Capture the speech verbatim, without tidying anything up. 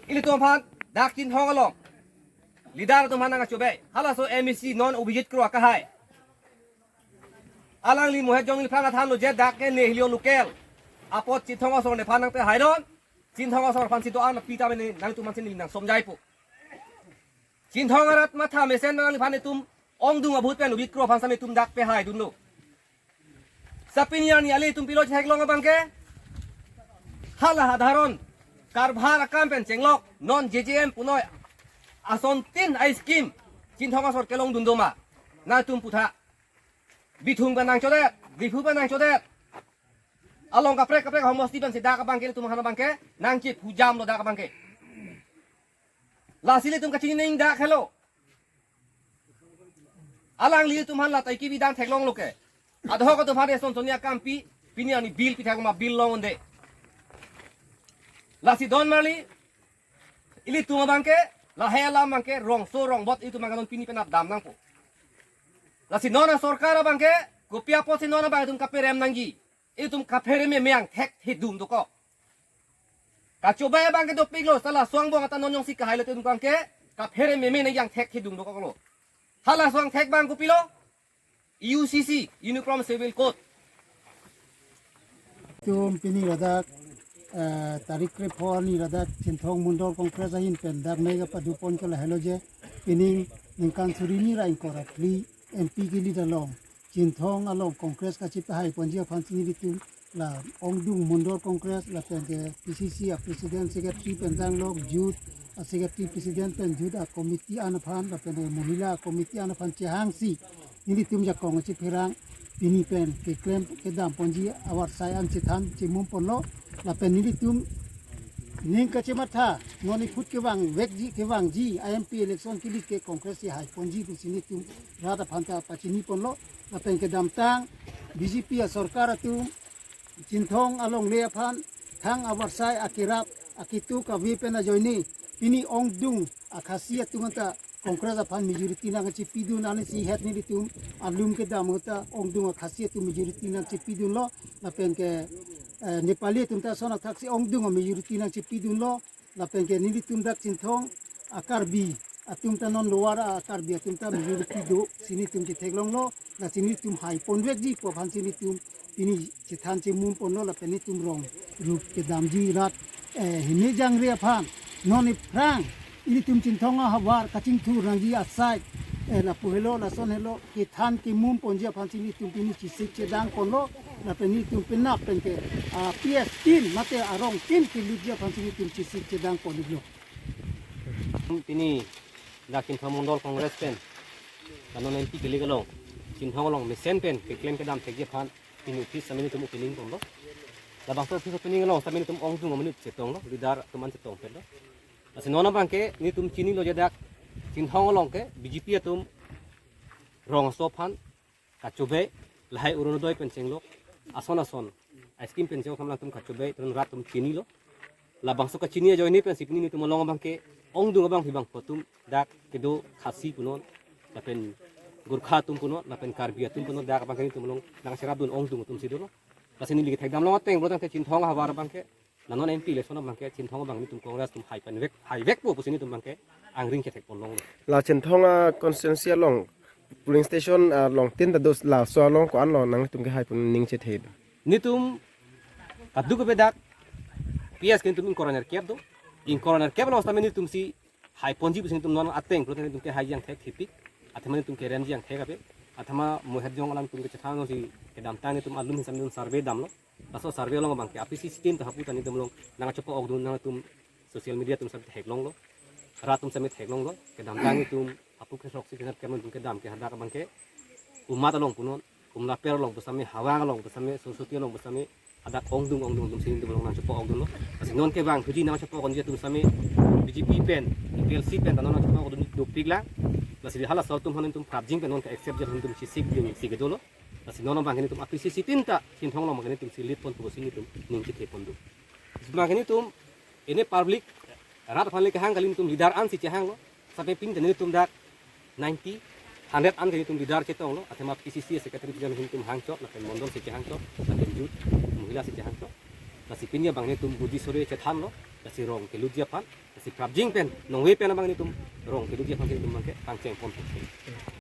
Ilitum aphan dak Chinthong along leader atum aphan nangkachobe. Halaso M A C non Abhijit Kro akehai, alangli Mohit Jong Li aphan athan lo je dak ke ne hilo local. Apot Chinthong asor nephan nangpehai non. Chinthong asor aphan si do-an pi ta mene nangtum aphan si neli nang somjaipo. Chinthong arat matha mesen nangliphan itum ongdung abhut pen Abhijit Kro aphan sami itum dak pehaidunlo. Sapini arni ilitum pilo theklong abangke, hala sadharon karbhar akam pen chenglok non J J M punoi asontin a-scheme Chinthong asor kelongdun do ma? Nangtum putha. Bithung pen nangchodet, Diphu pen nangchodet, along kaprek kaprek homosti pen si dak abangke ilitum aphan abangke nangchephujamlo dak abangke. Lasi ilitum kachini ning dak helo. Alanglitum aphan la tai kebi dam theklonglo ke. Adhoc atum aphan reson soni akam pi, pini arni bill pithak ma bill long unde. Lasi don marli, ilitum abangke, lahai alam abangke, rongso rongbot ilitum abangke non pini penap dam nangpo. Lasi non asorkar abangke, kopi apotsi non abang itum kaperem nangji. Itum kaphere meme angthek hidung dokok. Kachobe abangke dopiklo, sala suang bong ata non jongsi kahailo itum abangke kaphere meme nang angthek hidung dokoklo. Hala suang thek abang kopilo? U C C, Uniform Civil Code. Itum pini ladak, eh, tarik krepho arni ladak Chinthong Mondol Congress ahin pen dak mega paduponke lahelo je, pining ningkan suri hini ra ingkoi ra phli M P ke-lead along Chinthong along Congress kachipehai ponji aphan si nelitum la ongdung Mondol Congress lapen ke P C C a-president secretary pen danglok, youth a-secretary president pen youth a-committee an aphan lapen ke mohila a-committee an aphan chehangsi nelitum jakong chipherang pini pen keklem kedam ponji avarsai an chethan chemum ponlo. Lapen nelitum ning kachematha non iphut kevang vekji, kevangji a-M P election ke-lead ke Congress si hai ponji pusi nelitum rat aphan ta pachini ponlo. Lapen kedamtang B J P asorkar atum Chinthong alongle aphan thang avarsai akerap akitu kave pen ajoine pini ongdung a-Khasi atum anta Congress aphan majority nangchepidun ansi het nelitum alum kedam ta ongdung a-Khasi atum majority nangchepidunlo. Lapen ke, eh, Nepali atum ta ason athaksi ongdung a-majority nangchepidunlo. Lapen ke nelitum dak Chinthong a-Karbi atum ta non lower a-Karbi atum ta majority dosi nelitum chetheklonglo. Lasi nelitum hai ponvekji pu aphan si nelitum pini chethan chemum ponlo lapen nelitum rong rup kedamji rat, eh, hini jangre aphan non iphrang ilitum Chinthong ahavar kachingthur nangji asai, eh, lapu helo lason helo kethan kemum ponji aphan si nelitum pini chesik chedang ponlo. Lapen nelitum penap pen ke, ah, P S tin mate arong tin ke-leadji aphan si nelitum chesik chedang ponlo. Pini dak Chinthong Mondol Congress pen la non M P ke-lead along Chinthong along mesen pen keklem kedam thekji aphan pini office sami nelitum opening ponlo. Labangso office opening along sami nelitum ongdung amonit chetonglo, leader atum an chetong penlo. Lasi non abangke nelitum chinilo je dak Chinthong along ke B J P atum rongso aphan kachobe, lahai Orunodoi pen chenglok, ason ason a-scheme pen chenglok alangtum kachobe, itum rat atum chinilo. Labangso kachini ajoine pensi pini nelitum along abangke ongdung abang hibang atum dak kedo Khasi punon, lapen Gorkha atum punon, lapen Karbi atum punon, dak abangke nelitum along nangcherapdun ongdung atum si dolo. Lasi neli kethekdam long ateng pulo tangte Chinthong ahavar abangke la non M P election abangke Chinthong abang nelitum Congress atum hai ponvek, haivekpo pusi nelitum abangke angring kethek ponlonglo. La Chinthong a-constituency along polling station along tin ta dos, laso along ko-an along nanglitum kehai pon ning chethe? Nelitum kaduk ke bedak P S ke nelitum ingkoi ra nerkep do. Ingkoi ra nerkep along sami nelitum si hai ponji pusi nelitum non ateng pulo nelitum kehai angthek thipik. Athema nelitum keremji angthek ave. Athema Mohit Jong alangtum kechethan si kedamtang nelitum alum hisam nelitum survey damlo. Laso survey along abangke a-P C C team ta hapu ta nelitum along nangchepa-okdun, nangtum social media atum sami theklonglo. Rat atum sami theklonglo. Kedamtang nelitum hapu ke throksi ke nerkep nelitum kedam ke hadak abangke Ummat along punon, Komlaper along pusami, Hawang along pusami, Sorsoti along pusami, hadak ongdung ongdung atum si nelitum along nangchepa-okdunlo. Lasi non kevang thuji nangchepa-okdunji atum sami B J P pen, A P H L C pen ta non nangchepa-okdun dopiklang. Lasi halaso atum aphan nelitum prapjin pen non ke-accept ji nelitum chesik jin si kedolo. Lasi non abangke nelitum a-P C C team ta Chinthong along abangke nelitum si lead pon pusi nelitum ning chethe pon do. Abangke nelitum ini public rat aphan le kehang kali, nelitum leader ansi chehanglo. Sampai pini ta nelitum dak ninety, hundred an ke nelitum leader chetonglo. Athema P C C secretary pen nelitum hangchot, lapen mondol si chehangchot, lapen youth, mohila si chehangchot. Lasi pini abang nelitum budi sore chethanlo. Lasi rong kelutji aphan, lasi prapjin pen, nongve pen abang nelitum rong kelutji aphan ke nelitum abang ke pangcheng ponpo.